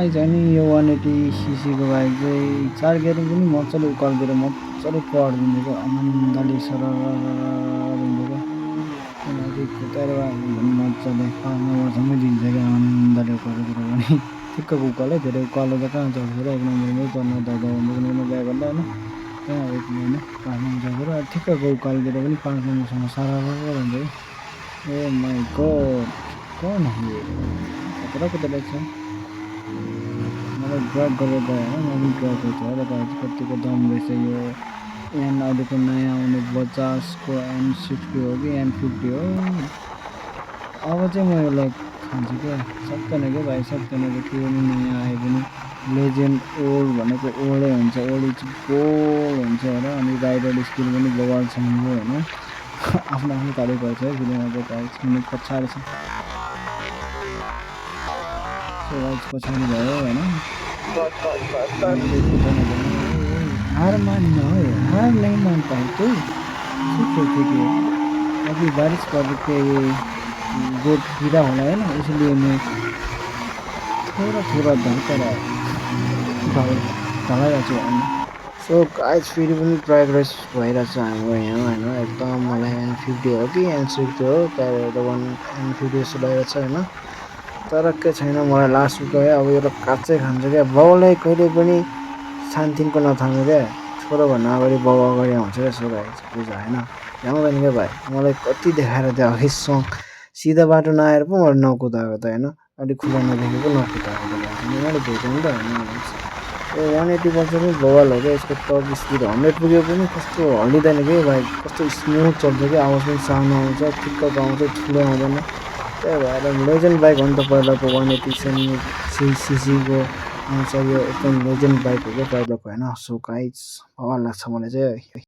guys अनि यो 180cc को बाइक चाहिँ 4 गियरिङ पनि मजाले उकालोतिर मजाले पड्दिन्छ क्या आनन्दले सरररररर हुन्छ क्या किनकि कुदाएर गयो भने पनि मजाले 5 नम्बरसम्मै दिन्छ क्या आनन्दले उकालोतिर पनि ठिक्कको उकालो धेरै उकालो त कहाँ चढ्छ र 1 नम्बरमै चढ्न दबाउनु कुनै ब्याग गर्दा होइन कहाँ 1 नम्बर 5 नम्बर चढ्छ र ठिक्कको उकालोतिर पनि 5 नम्बरसम्म सरररर हुन्छ क्या ओ माई गॉड कौन है ये खतरा कुदाइरहेको छ मलाई ड्रग गरेर गयो होइन म पनि ड्रग गर्छु होला गाइस कतिको दम रहेछ यो एन अहिलेको नयाँ आउने बजाजको N60 हो कि N50 हो अब चाहिँ म यसलाई खान्छु क्या सक्दैन क्या भाइ सक्दैन कि के पनि नयाँ आए पनि लेजेन्ड ओल्ड भनेको ओल्डै हुन्छ ओल्ड इज गोल्ड हुन्छ होइन अनि राइडर स्किल पनि बवाल छ मेरो होइन आफ्नो आफ्नो तारिफ गर्छ है भिडियोमा चाहिँ गाइस मिनट पछाडि छ पछाडि भयो होइन हार मान्न है हार नहीं मानता है तू ठीक है अभी बारिश करके रोड गिरा होला है ना इसलिए मैं थोड़ा थोड़ा ढलाइरहेको छु होइन सो गाइस फेरि पनि ड्राइभ रेस भइरहेछ हाम्रो यहाँ होइन एकदम मलाई N50 हो कि N60 हो त्यहाँबाट N50 जस्तो भइरहेछ होइन तर के छैन मलाई लास्ट गयो अब यो काँचै खान्छ क्या बाउलाई कहिले पनि शान्तिको नथाम्नु क्या छोरो भन्नु अगाडि बाउ अगाडि आउँछ क्या सो गाइस बुझ होइन भ्याउँदैन क्या भाइ मलाई कति देखाएर त्यो अघि सिधा बाटो नआएर पो मैले नकुदाएको त होइन अलिक खुला नदेखेको नकुदाएको त मैले भेटेँ नि त होइन ए 180 पर्छ पनि बवाल हो क्या यसको टप स्पिड 100 पुग्यो पनि कस्तो हल्लिँदैन कि भाइ कस्तो स्मुथ चल्छ कि आवाज पनि सानो आउँछ ठिक्कको आउँछ ठुलो आउँदैन त्यही भएर लेजेन्ड बाइक हो नि त पहिलाको 180cc को आउँछ यो एकदम लेजेन्ड बाइक हो क्या पहिलाको होइन सो गाइस बवाल लाग्छ मलाई चाहिँ